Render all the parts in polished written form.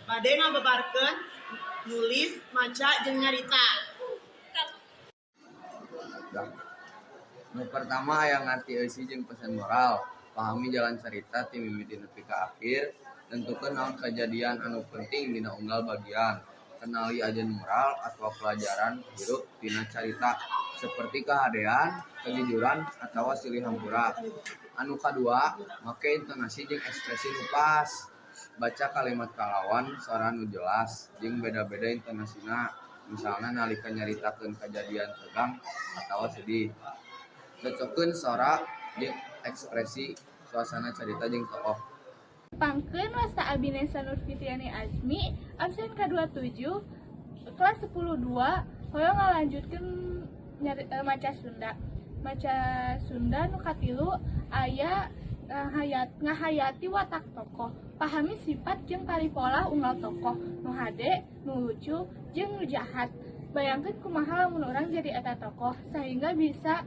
Bade ngababarkeun nulis, maca jeung nyarita. Dah. Nu pertama aya ngarti eusi jeung pesan moral. Pahami jalan carita ti mimiti nepi ka akhir, tentukeun naon kajadian anu penting dina unggal bagian. Kenali ajen moral atawa pelajaran hirup tina carita, seperti kahadean, kejujuran, atawa silih hampura. Anu kadua, make intonasi jeung ekspresi nu pas. Baca kalimat kalawan sora nu jelas jeung beda-beda intonasina, misalna nalika nyaritakeun kajadian tegang atawa sedih. Cocokkeun sora jeung ekspresi suasana carita jeung tokoh. Tepangkeun, wasta abi Nesa Nur Fitriani Azmi, absen ka-27, kelas 10 2, hoyong ngalanjutkeun maca Sunda. Maca Sunda nu katilu aya ngahayati watak tokoh. Pahami sifat jeung paripolah unggal tokoh, nu hade, nu lucu, jeung nu jahat. Bayangkeun kumaha lamun urang jadi eta tokoh sehingga bisa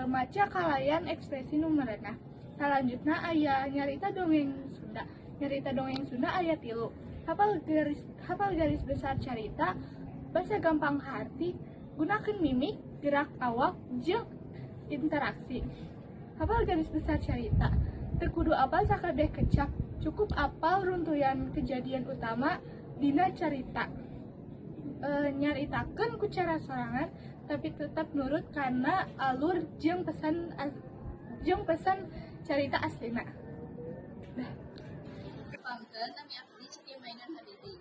maca kalayan ekspresi nu merenah. Salanjutna aya nyarita dongeng Sunda. Nyarita dongeng Sunda aya tilu. Hafal garis besar carita, bahasa gampang harti, gunakeun mimik, gerak awak, jeung interaksi. Hafal garis besar carita. Teu kudu apal sakabeh kecap, cukup apal runtuyan kejadian utama dina carita. Nyaritakeun ku cara sorangan tapi tetap nurut kana alur jeung pesan carita aslina. Tepangkeun, nami abdi Siti Mainun Habibi.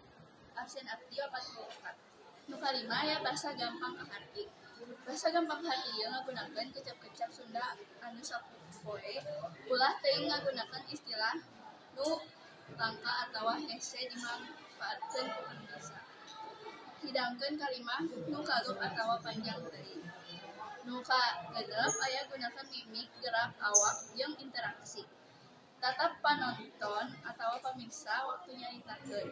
Absen abdi 44. Nu kalima aya basa gampang kaharti. Basa gampang kaharti ieu ngagunakeun kecap-kecap Sunda anu sapopoe, ulah teuing ngagunakeun istilah nu langka atawa hese dimangfaatkeun ku pamirsa. Hidangkeun kalimah nu kalup atawa panjang teuing. Nu kagenep aya gunakeun mimik, gerak awak jeung interaksi. Tatap panonton atawa pamirsa waktu nyaritakeun.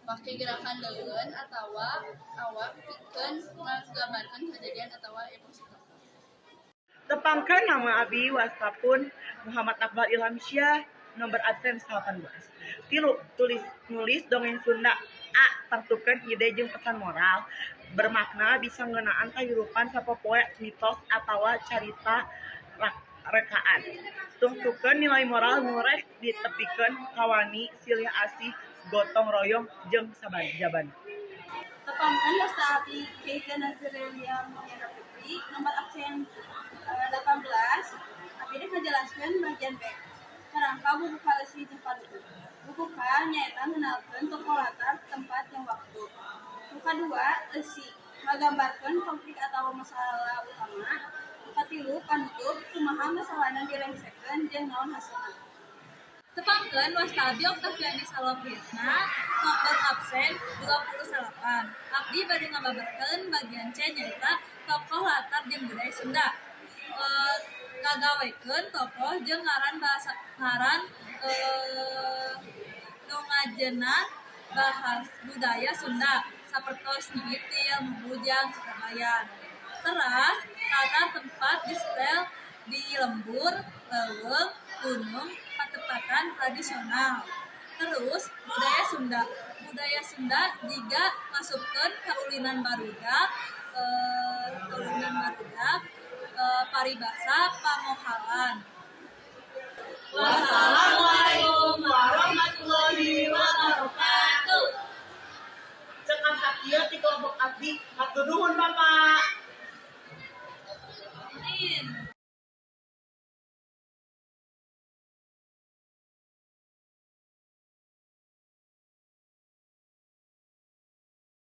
Make gerakan leungeun atawa awak pikeun ngagambarkeun kajadian atawa emosi tokoh. Tepangkeun, nama abi wasta pun Muhammad Akbar Ilhamsyah, nomor absen 18. Tilu, tulis nulis dongeng Sunda. A. Tangtukeun ide jeung pesan moral bermakna, bisa ngeunaan kahirupan sapopoe, mitos atawa carita rekaan. Tungtukeun nilai moral nu rek ditepikeun, kawani, silih asih, gotong royong jeung sabajabana. Tepangkeun, wasta abdi Keiza Nazirelia Mulyana Putri, nomor absen 18. Abdi rek ngajelaskeun bagian B. Kerangka buku leusi jeung panutup. Buku ka nyaeta ngenalkeun tokoh, latar, tempat, jeung waktu. Nu kadua, leusi, ngagambarkeun konflik atawa masalah utama. Nu katilu, panutup, kumaha masalahna direngsekeun jeung naon hasilna. Tepangkeun, wasta abdi Oktaviani Salofirna, nomor absen 28. Abdi bade ngababarkeun bagian C, nyaeta tokoh, latar jeung budaya Sunda. Ngagawekeun tokoh jeung ngaran bahasa ngaran nu ngajenan bahas budaya Sunda sapertos Nyi Itil, Bujang, Sikabayan. Teras latar tempat di setel di lembur, leuweung, gunung, patepatan tradisional. Terus budaya Sunda. Budaya Sunda jiga masukkeun kaulinan barudak, paribasa, pamohalan. Wassalam.